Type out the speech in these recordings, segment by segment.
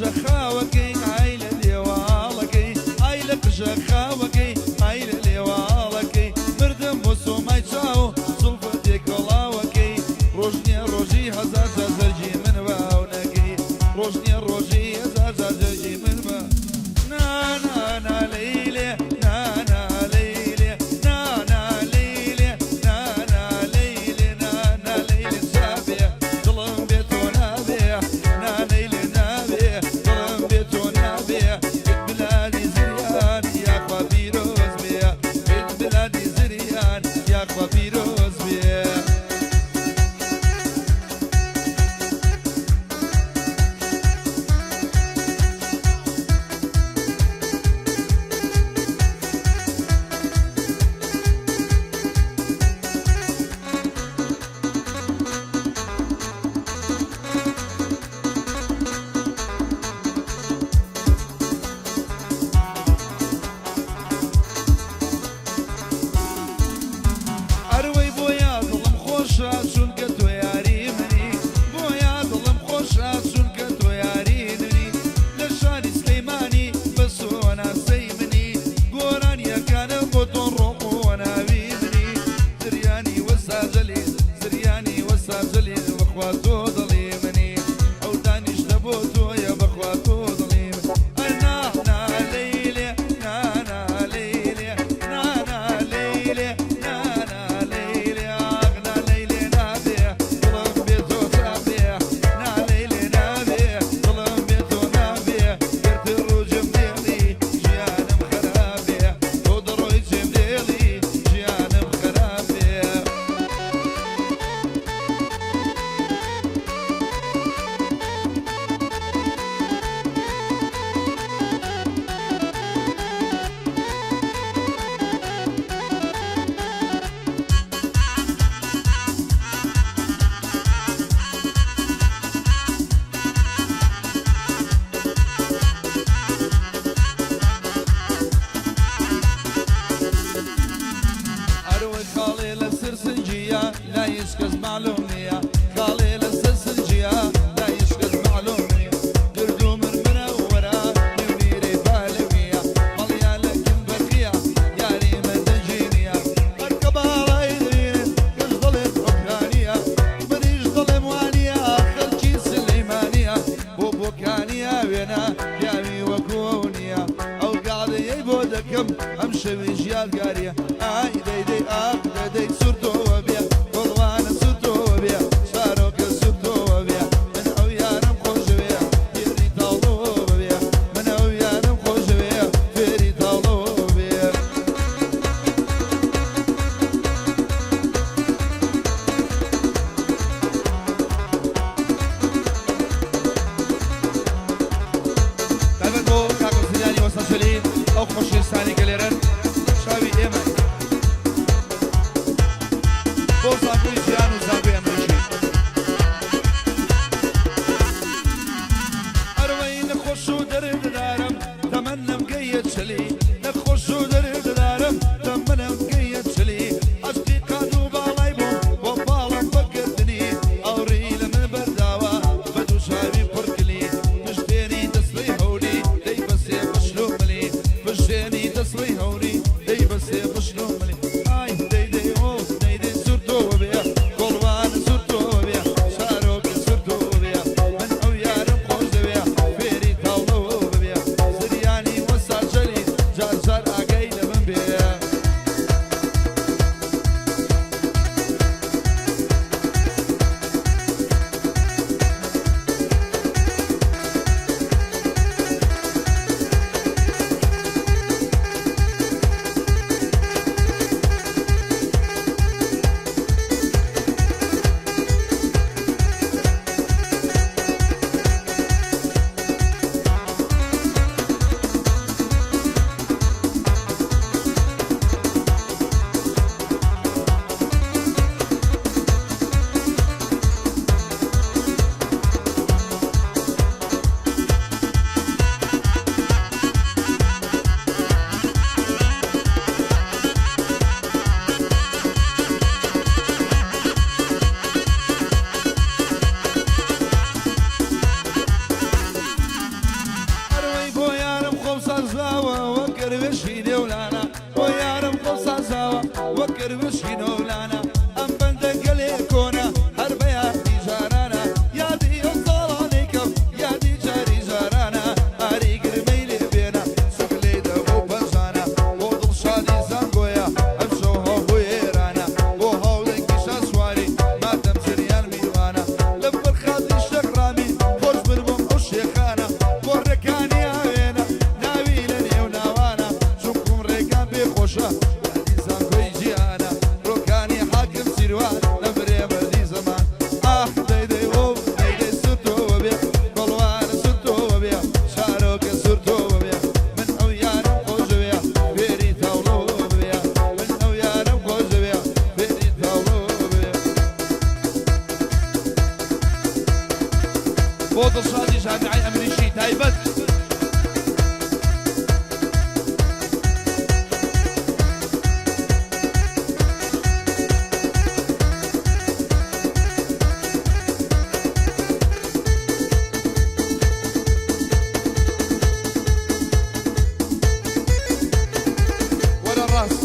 قژە خاوەکەی، ئای لە لێواڵەکەی، ئای لە قژە خاوەکەی، ئای لە لێواڵەکەی، مردم بۆ سۆمای چاو زوڵفە تێکەڵاوەکەی، ڕۆژ نییە ڕۆژی هەزار جار جەرگی من باو نەکەی، ڕۆژ نییە ڕۆژی هەزار جار جەرگی من با. نا نا نا لەیلێ نا نا لەیلێ نا نا لەیلێ نا نا لەیلێ نا نا لەیلێ چابێ دڵم بێ تۆ نابێ نا لەیلێ نابێ دڵم بێ تۆ نابێ ئت بلادی زریان یاخوا پیرۆز بێ ئت بلادی زریان یاخوا پیرۆز بێ. ئەروەی بۆیە دڵم خۆشە چونکە تۆ یاری منی بۆیە دڵم خۆشە چونکە تۆ یاری منی لە شاری سلەیمانی بەس وەناسەی منی گۆرانیەکانم بۆ تۆ ڕۆح و وەناوی منی زریانی وەسا جەلیل زریانی وەسا جەلیل بەخوا تۆ دڵی منی ئەو دانیشتە بۆ تۆیە بەخوا تۆ دڵی من ئەر نا نا لەیلێ نا نا لەیلێ نا نا لەیلێ نا نا لەیلێ ئاخ نا لەیلێ نابێ دڵم بێ تۆ تابێ نا لەیلێ نابێ دڵم بێ تۆ نابێ گەر تڕوجم دێڵی ژیانم خەرابێ تۆ دەڕۆی جێم دێڵی ژیانم خەرابێ. ئەرۆی خاڵێ لە سەر سنگیە لای هیچ کەس مەعلوم نییە خاڵێ لە سەر سنگیە لای هیچ کەس مەعلوم نییە گرد و مرمرەوەرە نێو نیرەی پالەویە مەڵیا لە کن بەقیە یاری من دەنگی نییە هەر کە باڵای دەبینن کەس دەڵێن ئۆکرانیە منیش دەڵێم وانیە خەڵکی سلەیمانیە بۆ بۆکانیە وێنە پیاوی وەکو ئەو نییە ئەو گاڵەیەی بۆ دەکەم ئەم شەویش یادگاریە ئای دەی دەی ئاخ دە دەی سوورتۆوە بێ گوڵوانە سوورتۆوە بێ شارۆکە سوورتۆوە بێ من ئەو یارەم خۆشەوێ فێری تاڵۆوە بێ من ئەو یارەم خۆشەوێ فێری تاڵۆوە بێ. تایبەت بۆ کاکە زریانی وەستا جەلیل ئەو خۆشەویستانەی کە لێرەن چاوی ئێمەن بۆ زانکۆی جیهان و زانکۆی ئەمریکی. ئەروەی نەخۆش و دەرددارم تەمەنم گەیە چلی نەخۆش و دەرددارم تەمەنم گەیە چلی عەشقی قاد و باڵای بووم بۆ باڵم بەگردنی ئاوڕی لە من بەرداوە بە دوو چاوی پڕ کلی پشتێنی دەسڕی هەوری دەی بەسێ بشل و ملی پشتێنی دەسڕی هەوری دەی بەسێ بشل و ملی ئای دەی دەی ئۆ دەی دەی سوور تۆوە بێ. وەک کەروێشکی نۆلانە. ئەم بەندە گەلێ کۆنە، هەر بە یادی جارانە. یادی ئەو ساڵانەی کەم، یادی جاری جارانە. ئاری گرمەی لێ بێنە، سک لێی دە بۆ پەنجانە. بۆ دڵشادی زانکۆیە، ئەمشەو هەو بۆ ئێرانە. بۆ هاودەنگی شاسواری، ماتەم زریان میوانە. لەبەر خاتری شێخ ڕامی، خۆش بن بۆم ئەو شێخانە. بۆ ڕێکانی ئاوێنە، ناوی لە نێو ناوانە. چونکوم ڕێگام پێ خۆشە، یادی زانکۆی جیهانە. ڕۆکانی حاکم سیروان، نەمرێ مەردی زەمان. ئاخ دەی دەی ئۆ دەی دەی سوور تۆوە بێ، کۆڵوانە سوور تۆوە بێ، شارۆکە سوور تۆوە بێ. من ئەو یارەم خۆشەوێ، فێری تاوڵەوە بێ. من ئەو یارەم خۆشەوێ، فێری تاوڵەوە بێ. بۆ دڵشادی جامیعەی ئەمریکی تایبەت. وەرە ڕاست.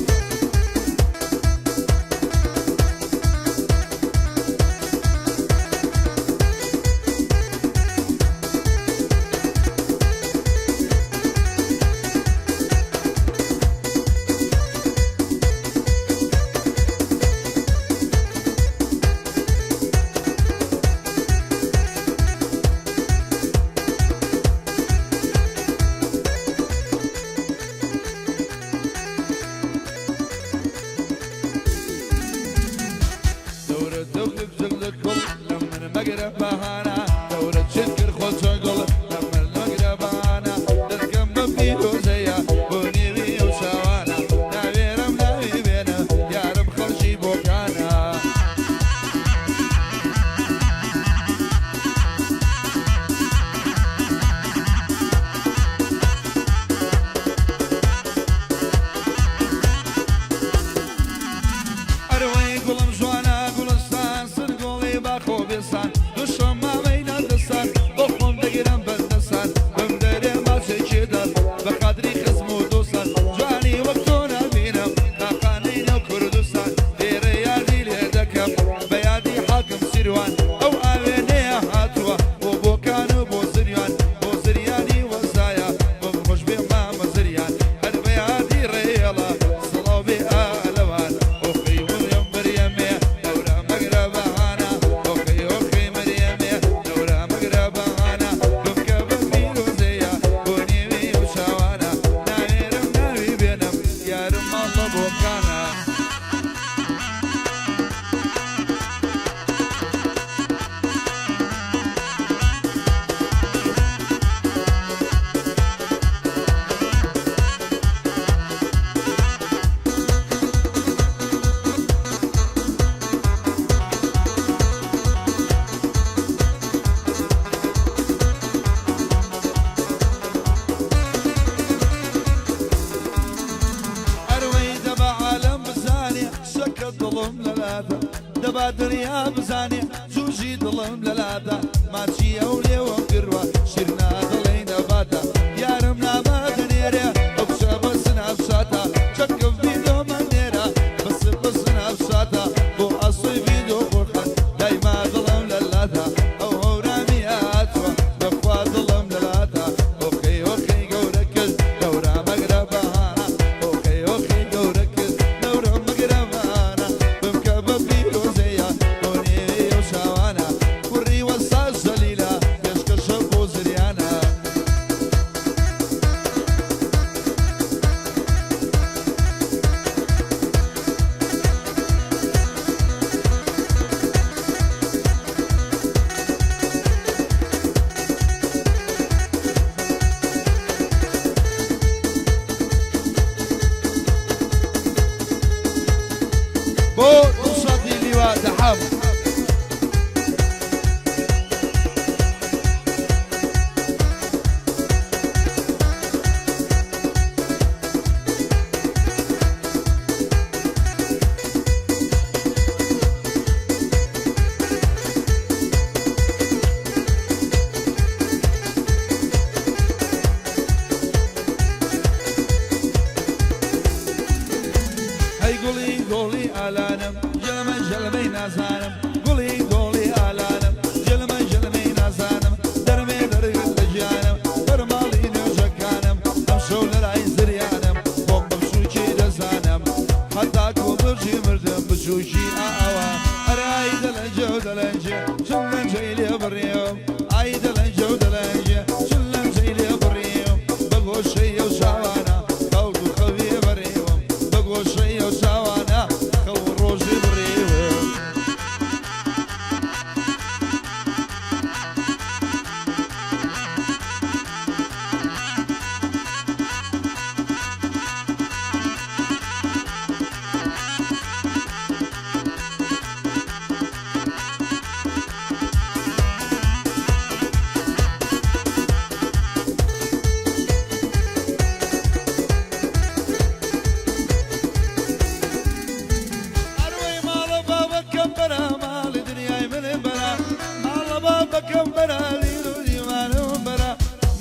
دەورە دەورە جگلە گوڵ لە من مەگرە بەهانە. دەورە چێت کرد خۆ چەگڵ لە من مەگرە بەهانە. دەستکەم بە پیرۆزەیە بۆ نێوی ئەو چاوانە. ناوێرم ناوی بێنە، یارم خەڵکی بۆکانە. ئەروەی گوڵم جوانە گوڵستان، سنگۆڵی باخۆ بێسان. دوشەم مامەی نادەسان، بۆ خۆم دەگرم بەندەسان. بم دەرێ ماچێکی دەست بە خاتری خزم و دۆستان. جوانی وەک تۆ نابینم تاقانەی ناو کوردستان. لێرە یادی لێ دەکەم بە یادی حاکم سیروان. ئەو ئاوێنەیە هاتووە بۆ بۆکان و بۆ زریان. بۆ زریانی وەزایە بم خۆش بێ مامە زریان. هەر بە یادی ڕێڵە سڵاو بێ ئالەوان. ئۆخی مریەم مریەمێ دەورە مەگرە بەهانە. ئۆخی ئۆخی مریەمێ دەورە مەگرە بەهانە. بمکە بە پیرۆزەیە بۆ نێوی ئەو چاوانە. ناوێرم ناوی بێنم، یارم ماڵە بۆکانە. ئەروەی دەبا عالەم بزانێ شەکە دڵم لەلادا. دەبا دنیا بزانێ جوژی دڵم لەلادا. ماچی ئەو لێوەم گروە شیرنا دڵی نەباتە. یارم نامە دەنێرێ ئەو کچە بە سناپشاتە. چەکم ڤیدۆمە نێرە بەس بە سناپشاتە. بۆ ئاسۆی ڤیدۆ خۆخەن دایما دڵم لەلادا. ئەو هەورامی هاتووە بەخوا دڵم لەلادا. ئۆخی ئۆخی گەورە کرد دەورە مەگرە بەهانە. ئۆخی ئۆخی گەورە کرد دەورە مەگرە بەهانە. بمکە بە پیرۆزەیە بۆ نێوی ئەو چاوانە. کوڕی وەستا جەلیلە پێشکەشە بۆ زریانە. بۆ دڵشادی لیوا دەحەم. هەی گوڵی دۆڵی ئالانم جەلمە جەلمەی نازانم گوڵی دۆڵی ئالانم جەلمە جەلمەی نازانم دەرمێ دەرگت لە گیانم بەرماڵی نوێژەکانم ئەمشەو لە لای زریانم خۆم بە بچووکی دەزانم هەتاکو برژی مردم بچووکی ئاوا ئەرێ ئای دەلەنجە و دەلەنجێ چون لەنجەی لێ بڕیم ئای دەلەنجە و دەلەنجێ چون لەنجەی لێ بڕیم بە گۆشەی ئەو چاوانە خەوت و خەوی بەڕێوم بە گۆشەی ئەو چاوانە خەو و ڕۆژی بڕیوم. ئەروەی ماڵە بابەکەم بەرە ماڵی دنیای منم بەرە ماڵە بابەکەم بەرە لیر و دیوانم بەرە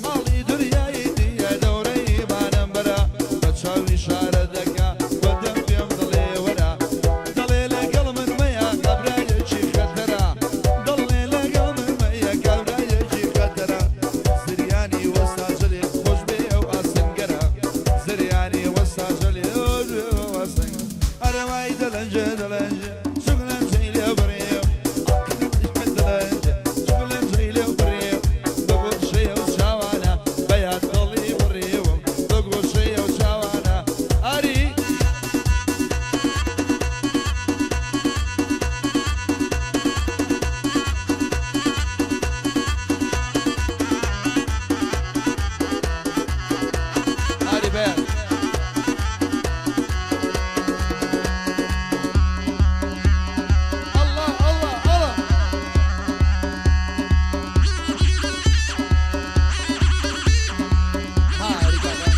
ماڵی دنیای دیە دەورەی ئیمانم بەرە بە چاوی شارە دەکا بە دەم پێم دەڵێ وەرە دەڵێ لەگەڵ من مەیە کابرایەکی خەتەرە دەڵێ لەگەڵ من مەیە کابرایەکی خەتەرە زریانی وەستا جەلێ خۆش بێ ئەو ئاسنگەرە زریانی وەستا جەلێ خۆش بێ ئەو ئاسنگەرە ئەرێ وای دەلەنجێ دەلەنجێ چوک لەنجەی لێ بڕیم دەلەنجێ چوک لەنجەی لێ بڕیم بە گۆشەی ئەو چاوانە بە یاد دڵی بڕیوم بە گۆشەی ئەو چاوانە ئاری. ئاری بەیان. ئەڵڵا ئەڵڵا ئەڵڵا. ئاری کاکە.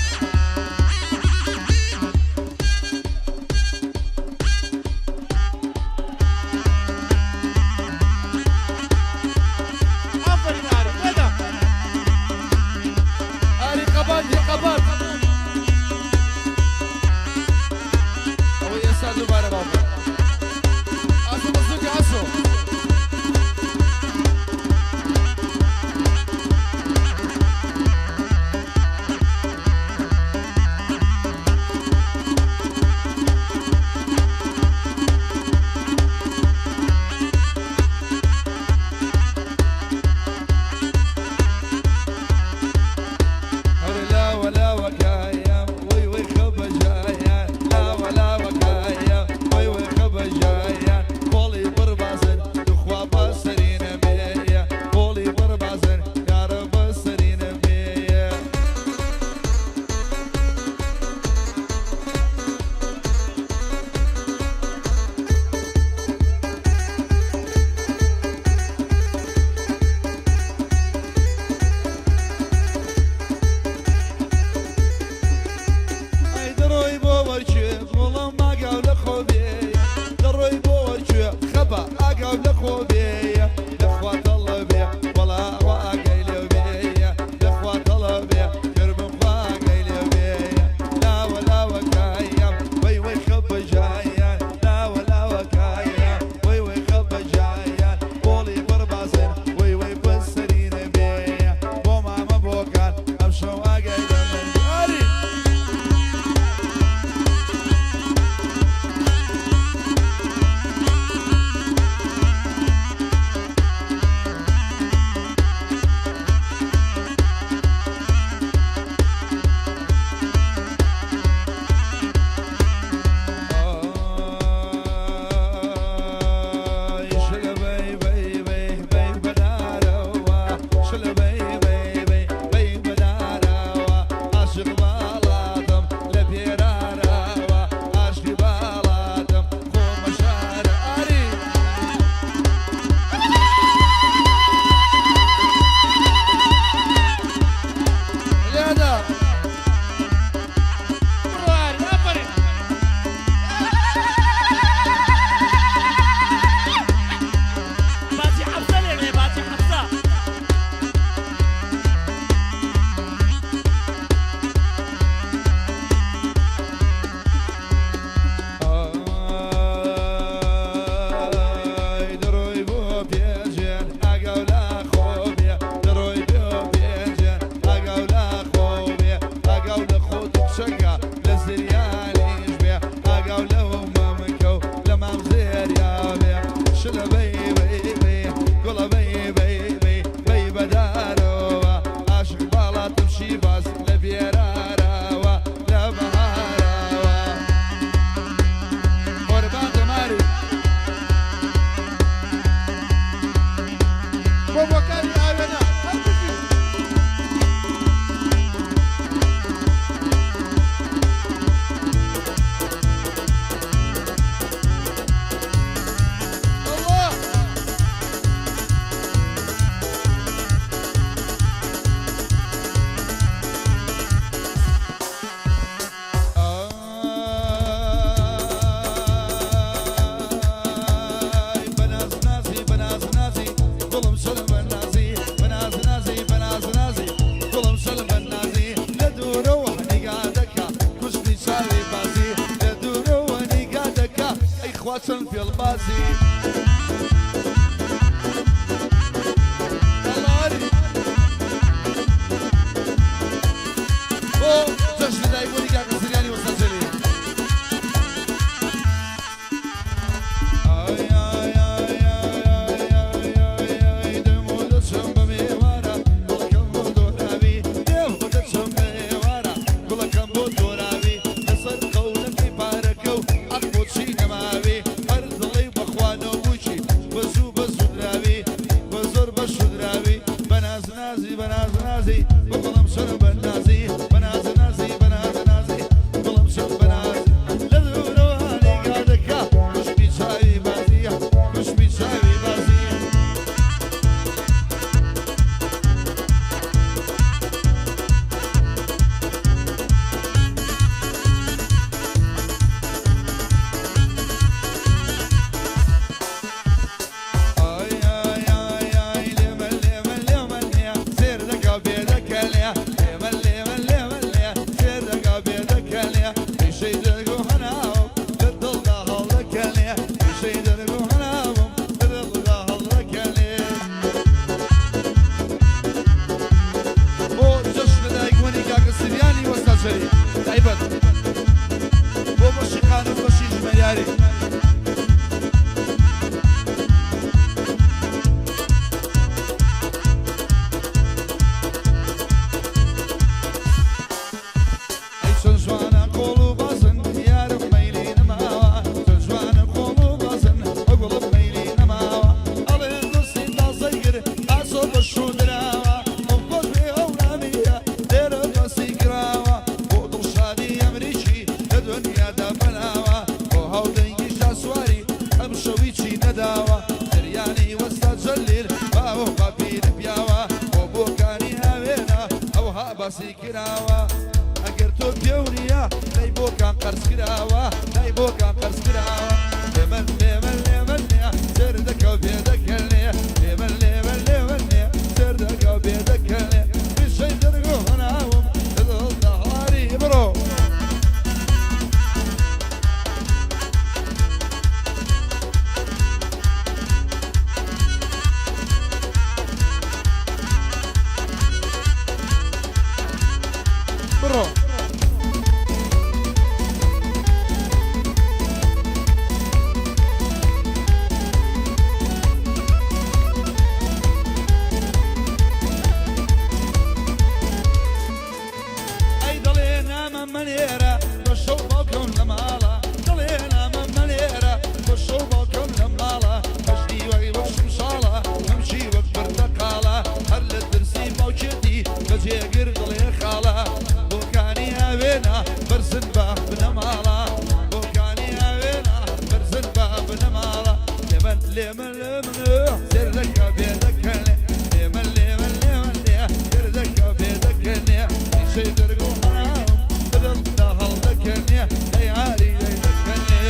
ئافەرین ئاری لێدە. ئاری قەبات یە قەبات. ئەوەی ئێستا دووبارە باوکە. ئاسۆ بەسووکە ئاسۆ. ئەرێ لاوە لاوە کایە وەی وەی خەبەجایە لاوە لاوە کایە وەی وەی خەبەجایە قۆڵی پڕ بازن بەخوا چەند فێڵبازی. یاڵڵا ئاری. بۆ جەژنی دایکبوونی کاکە سریانی وەستا جەلیل. ئای ئای ئای ئای ئای ئای ئای ئای دێم و دەچم بە مێوارە گوڵەکەم بۆ دۆراوی دێم و دەچم بە ئێوارە گوڵەکەم بۆ دۆراوی لەسەر قەولەکەی پارەکە و حەق بۆچی نەماوی هەر دڵی بەخوا نەبووکی بە زوو بە زوو دراوی بە زۆر بە شوو دراوی بە ناز نازی بە ناز نازی بە گوڵم شەرم بە نازی بە ناز نازی بە ناز نازی گوڵم شەرم بە نازی لە دوورەوە نیگا دەکا کوشمی چاوی بازی کوشمی چاوی بازی. ئای ئای ئای ئای لێمە لێمە لێمە لێ سێر دەکا بێ دەکە لێ لێمە لێمە لێمە لێ سێر دەکا بێ دەکە لێ پیشەی دەرگ و هەناوم لە دڵدا هەڵدەکە لێ پیشەی دەرگ و هەناوم لە دڵدا هەڵدەکە لێ. بۆ جەژنە دایکبوونی کاکە سریانی وەستا جەلیل تایبەت بۆ بەشی خانم بەشی ژمێریاری. ئەی چەند جوانە قۆڵ و بازن یارم مەیلی نەماوە چەند جوانە قۆڵ و بازن ئەو گوڵم مەیلی نەماوە ئەڵێن دۆستی تازەی گر ئاسۆ بە شوو دراوە ئەو خۆش بێ ئەو نامیە لێرە باسی کراوە بۆ دڵشادی ئەمریکی لە دنیادا بەناوە بۆ هاودەنگی شاسواری ئەم شەوی چی نەداوە دریانی وەستا جەلیل باوە باپیرە پیاوە بۆ بۆکانی هاوێنە ئەوها باسی کراوە ئەگەر تۆ پێونیە لای بۆکان قەرز کراوە لای بۆکان قەرز کراوە لێمن لێمن لێمن لێ سەر دەکەو بێ دەکەن لێ لێمن لێمن لێمن لێ سەر دەکەو بێ دەکەن لێ پیشەی دەرگ و هەناوم لە دڵدا هەڵاری بڕۆ. بڕۆ. ئەی دەڵێ نامە مەنێرە بە شەو باوکم لە ماڵە دەڵێ نامە مەنێرە بە شەو باوکم لە ماڵە پەشتی وەک وەک شمشاڵە هەمچی وەک پرتەقاڵە هەر لە ترسی باوکێتی بە جێگر دڵێ خاڵە بۆکانی ئاوێنە بەرزن بە بنەماڵە بۆکانی ئاوێنە بەرزن بە بنەماڵە لێمن لێمن لێمن سێر دەکا بێ دەکەن لێمن لێمن لێمن لێ سێر دەکا بێ دەکەن پیشەی دەرگ و هەناوم بە دڵدا هەڵدەکەنێ ئەی عاری ئەی دەکەنێ.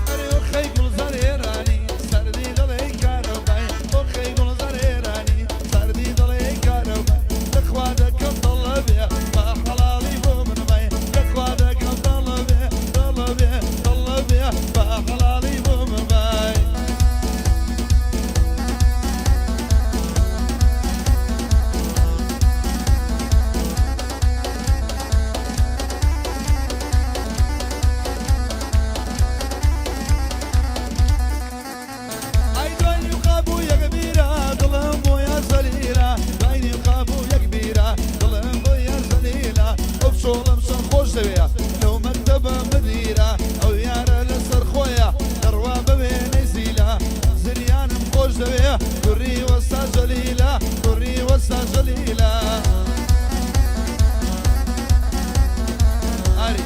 ئەرێ ئۆخەی گوڵزار ئێرانی سەردی دڵێ کارەبای ئۆخەی گوڵزار ئێرانی سەردی دڵێ کارەبای لەخوا دەکەم دڵە بێ با حەڵاڵی بۆ من بای لەخوا دەکەم دڵە بێ دڵە بێ دڵە بێ با حەڵاڵی بۆ من بای. ئەی دوای نیو قابوو یەک بیرە دڵم بۆ یا زەلیلە دوای نیو قابوو یەک بیرە دڵم بۆ یا زەلیلە ئەو چۆڵم چەند خۆش دەوێ لەو مەکتەبە مدیرە ئەو یارە لەسەر خۆیە دەڕوا بە وێنەی زیلە زریانم خۆش دەوێ کوڕی وەستا جەلیلە کوڕی وەستا جەلیلە. ئاری.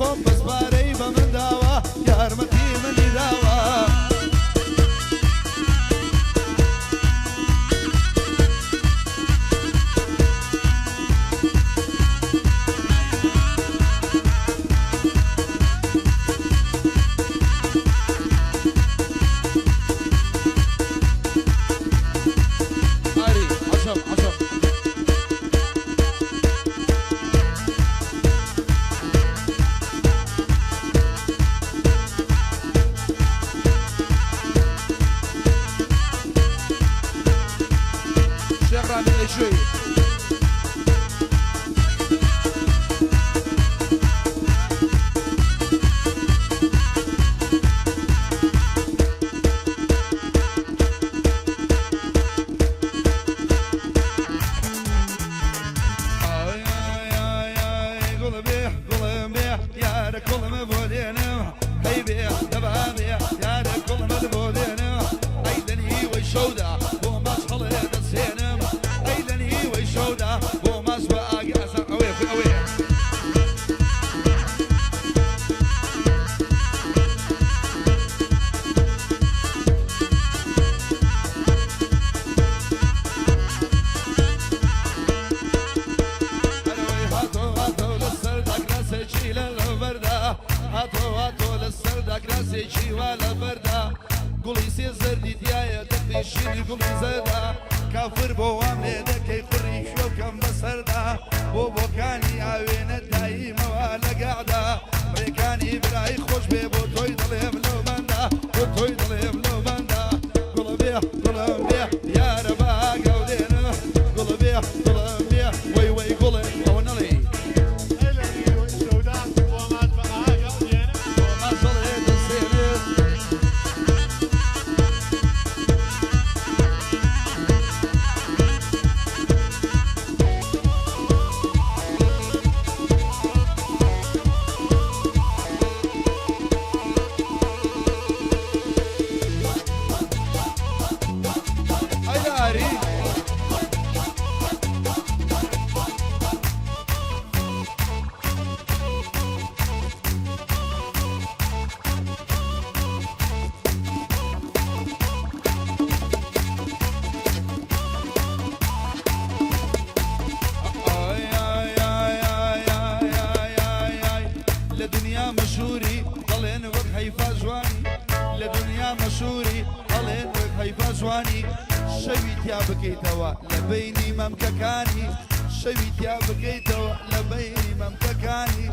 خۆم بەس پارەی بە من داوە یارمەتی منی داوە. ئاری عەجەب عەجەب. شێخ ڕامی ئەیشوی. ئای ئای ئای ئای گوڵم بێ گوڵم بێ یارە کوڵم بۆ دێنم هەی بێ دەبا بێ یارە کوڵمت بۆ دێنم ئەی لە نیوەی شەودا بۆ ماچ هەڵێ دەسێنم ئەی لە نیوەی شەودا بۆ ماچ بە ئاگا ئەزان ئەوەیە خۆی ئەوەیە. ئەرەوەی هاتۆ هاتۆ لەسەر داکراسێکی لە لەبەردا هاتۆ هاتۆ لەسەر داکراسێکی وا لەبەردا گوڵی سێ زەردی تایە دەختی شیری گوڵی زەردا کافر بۆ وام لێ دەکەی قوڕی کوێوکەم بەسەردا بۆ بۆکانی ئاوێنە دایمەوە لە گەعدا ڕێکانی برای خۆش بێ بۆ تۆی دڵێم لەو بەندا بۆ تۆی دڵێم لەو بەندا گوڵە بێ گوڵم بێ یارە با گەودێنم گوڵە بێ گوڵم بێ وەی وەی گوڵێ ئەوە نەڵێی ئەی لە نیوەی شەودا بۆ ماچ بە ئاگا دێنم. بۆ ماچ هەڵێ دەسێنم. ئەی لە ئاری. ئای ئای ئای ئای ئای ئای ئای ئای لە دنیا مەشهوری دەڵێن وەک هەیفا جوانی لە دنیا مەشهوری دەڵێن وەک هەیفا جوانی شەوی تیا بکەیتەوە لە بەینی مەمکەکانی شەوی تیا بکەیتەوە لە بەینی مەمکەکانی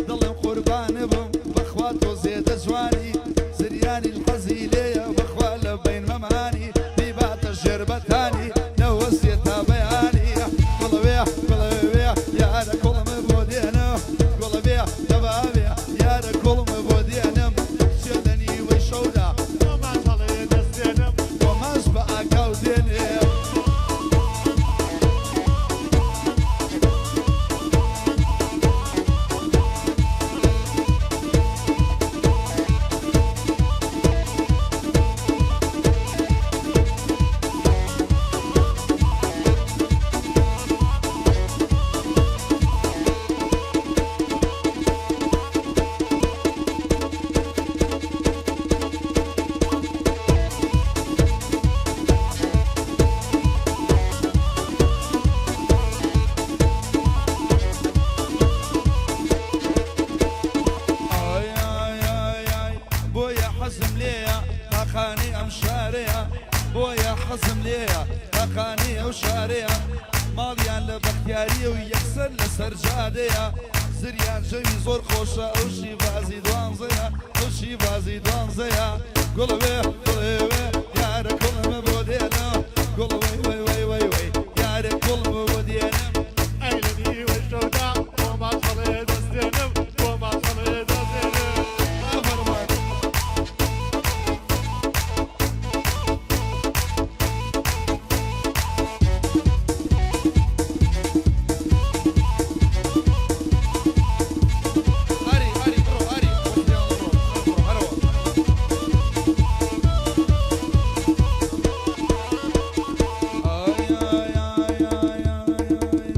دڵم قوربانە بم بەخوا تۆ زێدە جوانی زریانی حەزی لێیە بەخوا لە بەین مەمانی بیباتە ژێر بەتانی نەوەستێ تا بەیانی گوڵەوێ گوڵەوێ یارە کوڵم بۆ دێنم گوڵەوێ دەباوێ یارە کوڵم بۆ دێنم کچێ لە نیوەی شەودا بۆ ماچ هەڵێ دەستێنم. بۆ ماچ بە ئاگاو دێنێ. ئای ئای ئای ئای بۆیە حەزم لێیە تاقانەی ئەم شارەیە بۆیە حەزم لێیە تاقانەی ئەو شارەیە ماڵیان لە بەختیاریە و یەکسەر لەسەر جادەیە زریان جەوی زۆر خۆشە ئەو شیبازی دوانزەیە ئەو شیبازی دوانزەیە گوڵەوێ گوڵەوێ یارە کوڵمە بۆ دێنم گوڵەوەی وەی وەی وەی وەی یارە کوڵمە بۆ دێنم ئەی لە نیوەی شەودا بۆ ماچ هەڵێ دەستێنم بۆ ماچ هەڵێ دەستێنم. ئافەرمان. ئاری ئاری بڕۆ ئاری بڕۆ بڕۆ هەرەوە. ئای ئای ئای ئای ئای ئای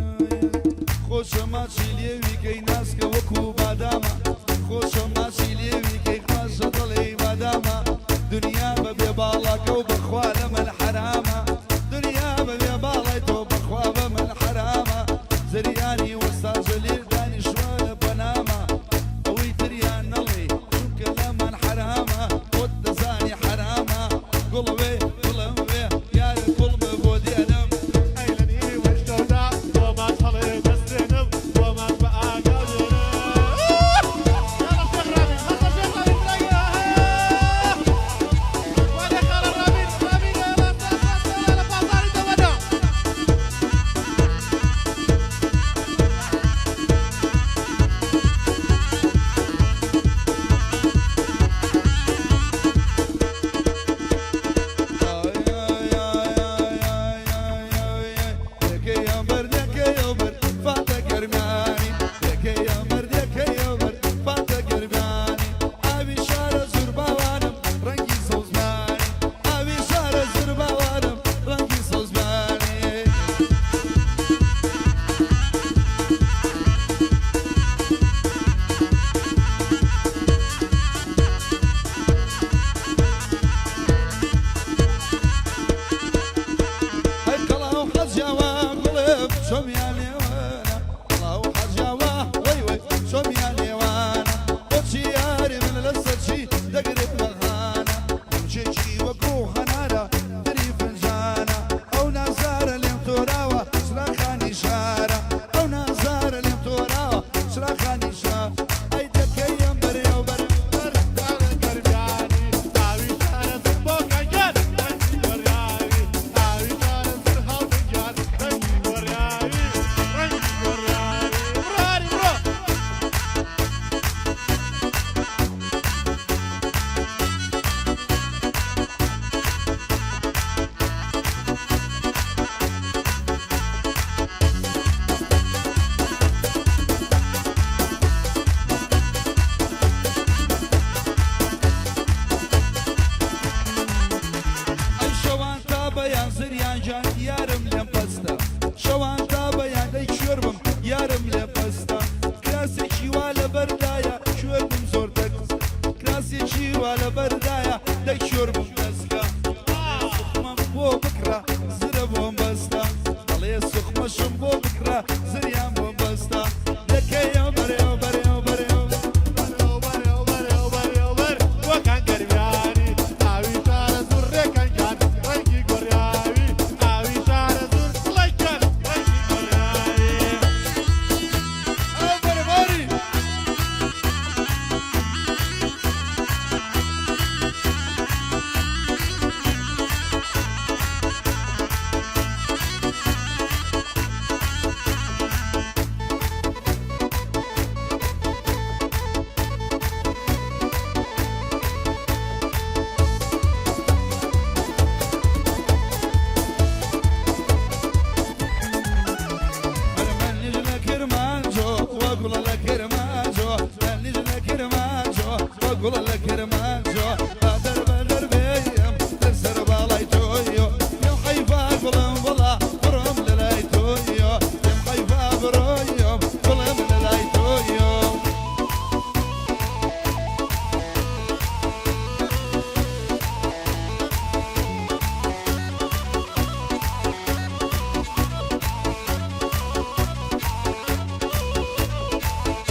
گوڵە لە کرمانجۆ با دەربەدەر بێم لەسەر باڵای تۆیۆ پێم حەیفا گوڵم وەڵا بڕۆم لەلای تۆیۆ پێم حەیفا بڕۆیۆم گوڵم لەلای تۆیۆ.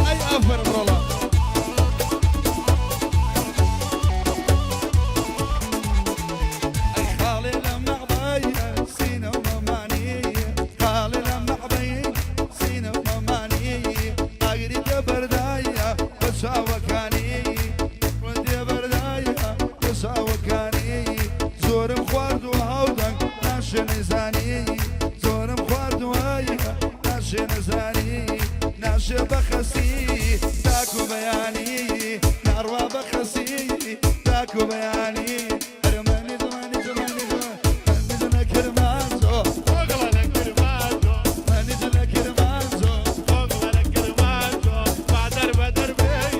ئەی ئافەرم ڕۆڵە. ئەی خاڵێ لە مەعبەی سینە و مەمانی، خاڵێ لە مەعبەی سینە و مەمانی، ئاگری تێبەردایە بە چاوەکانی، تێبەردایە بە چاوەکانی، زۆرم خواردووە هاودەنگ ناشێ نەیزانی، زۆرم خواردووە ناشێ نەزانی، ناشێ بە خەسی تاکو بەیانی، ناڕوا بە خەسی تاکو بەیانی. ئەرمەنی زمانی زمانی زمانی زمانی کرمانجۆ، ئۆگڵە لە کرمانجۆ، مەنی لە کرمانجۆ، ئۆگڵە لە کرمانجۆ، با دەربەدەر بێم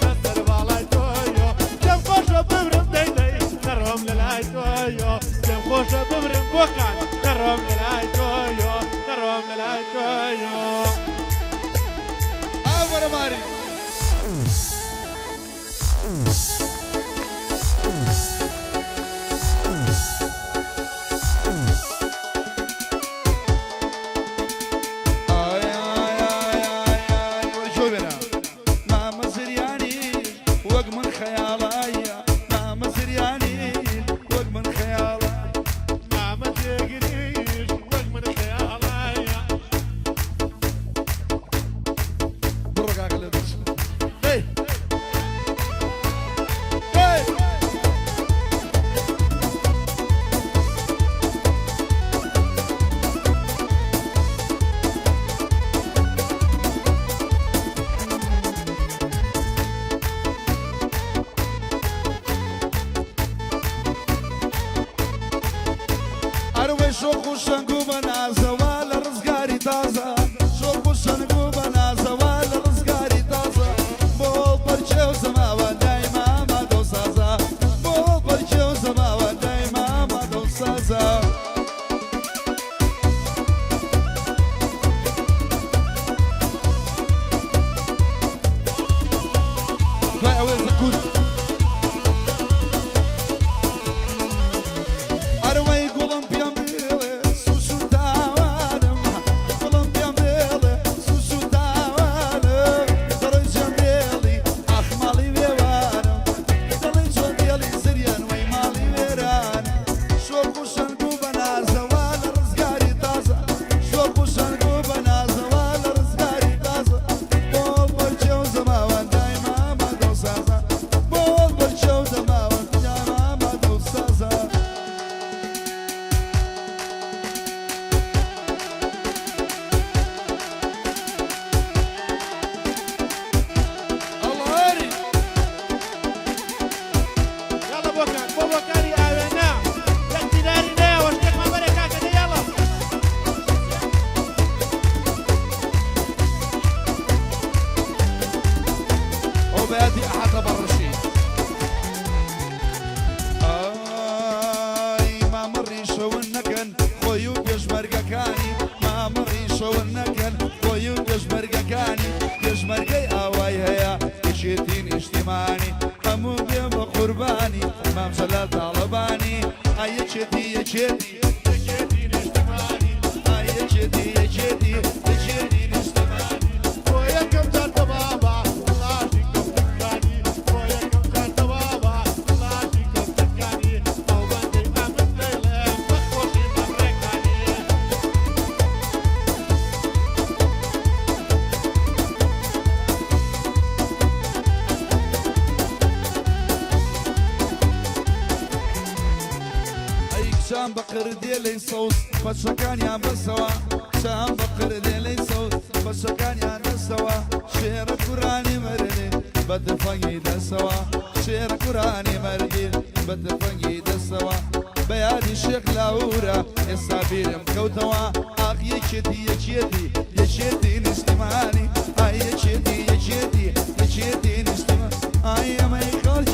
لەسەر باڵای تۆیۆ، پێم خۆشە بمرم دەی دەی دەڕۆم لەلای تۆیۆ، پێم خۆشە بمرم بۆکان دەڕۆم لەلای تۆیۆ، دەڕۆم لەلای تۆیۆ. ئافەرم ئاری. ئای ئای ئای ئای ئای وەرە گوێ بێنە. مامە زریانی وەک من خەیاڵایە، مامە زریانی وەک من خەیاڵە، مامە جێگریش وەک من خەیاڵایە. بڕۆ کاکە لێ دەچم. دەی. دەی. ئەروەی شۆخ و شەنگ و بەنازەوە لە ڕزگاری تازە، شۆخ و شەنگ و بەنازەوە لە ڕزگاری تازە، بۆ پەرچێ و زەماوە دای مامە دڵسازە، بۆ پەرچێ و زەماوە دای مامە دڵسازە. دوای ئەوەی زکوت. ئەروەی گوڵم پێم بڵێ سوس و تاوانم، گوڵم پێم بڵێ سوس و تاوانم، دڵی جۆن دێڵی ئاخ ماڵی وێوانم، دڵی جۆن دێڵی زریان وەی ماڵی وێرانم، شۆخ و شەنگ و بەنازەوە لە ڕزگاری تازە، شۆخ و شەنگ و بەنازەوە لە ڕزگاری تازە، بۆ پەرچە و زەماوەند دای مامە دڵسازە، بۆ پەرچە و زەماوەند دای مامە دڵسازە. ئەڵهاری. یاڵە بۆکان، بۆ بۆکانی ئاوێنە یەک دیناری نەیەوە شتێکمان بەرێ کاکە دە یاڵە. ئەو بەیادی ئەحاتە بەڕشی. ئای مامە ڕیشەون نەکەن خۆی و پێشمەرگەکانی، مامە ڕیشەون نەکەن خۆی و پێشمەرگەکانی، پێشمەرگەی ئاوای هەیە یەکێتی نیشتیمانی، هەموو بێ بە قوربانی مام جەلال تاڵەبانی، ئای یەکێتی یەکێتی یەکێتی نیشتمانی، ئای یەکێتی یەکێتی یەکێتی نیشتمانی. بۆ یەکەم جار تەمامە ڵاشی کەوتەکانی، بۆ یەکەم جار تەمامە ڵاشی کەوتەکانی، ئەو بەندەی ئەمن دەیڵێم بە خۆشی مەمڕێکانی. ئەی کچان بە قردێلەی سەوز پەچەکانیان بەسەوە، کچان بە قردێلەی سەوز پەچەکانیان دەسەوە، شێرە کوڕانی مەردی بە تفەنگی دەسەوە، شێرە کوڕانی مەردی بە تفەنگی دەسەوە، بە یادی شێخ لاورە ئێستا بیرم کەوتەوە، ئاخ یەکێتی یەکێتی یەکێتی نیشتیمانی، ئای یەکێتی یەکێتی یەکێتی نیشتیمان، ئای ئەمەی خەڵکی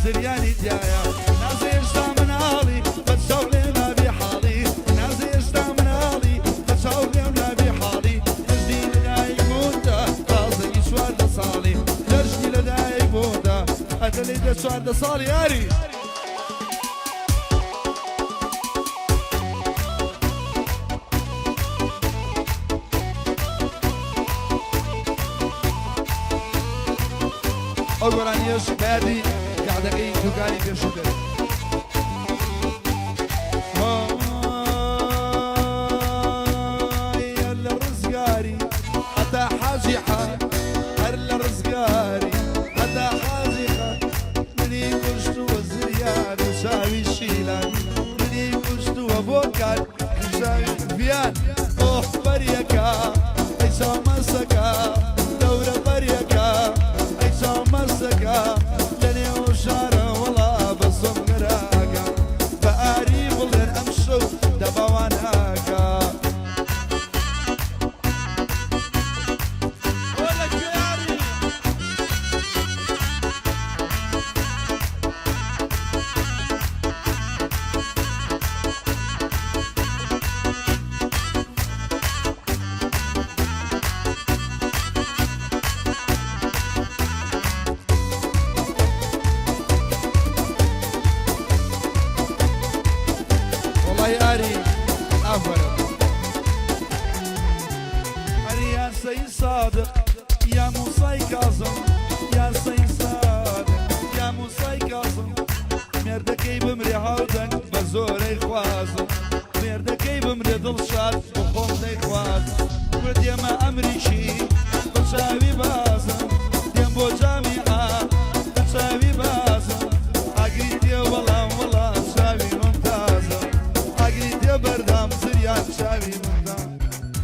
زریانی تایە نازێ هێشتا مناڵی بە چاو لێ نابی حاڵی نازێ هێشتا مناڵی بە چاو لێم نابی حاڵی دەژنی لەدایک بووندا تازەگی 14 ساڵی دەژنی لەدایک بووندا ئەتەلی دە 14 ساڵی یاری. ئەو گۆرانیەش بەیادی گەعدەکەی دوکانی پێشوو بێت. هەر لە ڕزگاری هەتا حاجی حا هەر لە ڕزگاری هەتا حاجی خا منی کوشتووە زریان و چاوی شیلان منی کوشتووە بۆ کار چاوی ڤیان ئۆه بەریەکە ئەی چاو مەسەکە دەورە بەریەکە ئەی چاو مەسەکە لە نێو شارە وەڵا بە زۆم گەراکە بە ئاری بڵێن ئەمشەو دەباواناکە. ئۆ لە کوێ یاری؟ وەڵای ئاری ئافەرم. ئەری یا سەی سادق یا موسای کازم یا سەی سادق یا موسای کازم مێردەکەی بمرێ هاودەنگ بە زۆرەی خوازم مێردەکەی بمرێ دڵشاد بۆ خۆم دەیخوازم کورە دێمە ئەمریکی بە چاوی بازم دێم بۆ جامیعە بە چاوی بازم ئاگری تێ وەڵام وەڵام چاوی ممتازم ئاگری تێ بەردام زریان چاوی ممتاز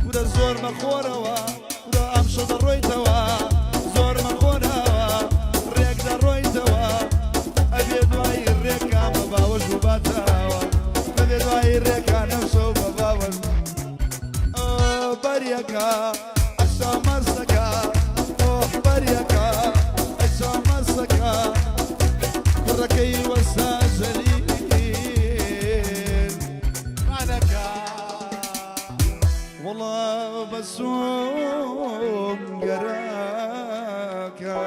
کورە زۆر مەخۆرەوە کورە ئەمشە دەڕۆیتەوە زۆر مەخۆرەوە ڕێک دەڕۆیتەوە ئەبێ دوایی ڕێکا بە باوەش بباتەوە ئەبێ دوایی ڕێکا نەمشەو بە باوەش بەریەکە ئەخشا مەسەکە ئۆح بەریەکە ئەخشا مەسەکە کوڕەکەی وەستا جەلیل مانەکە. وەڵا بەسۆم گەراکە.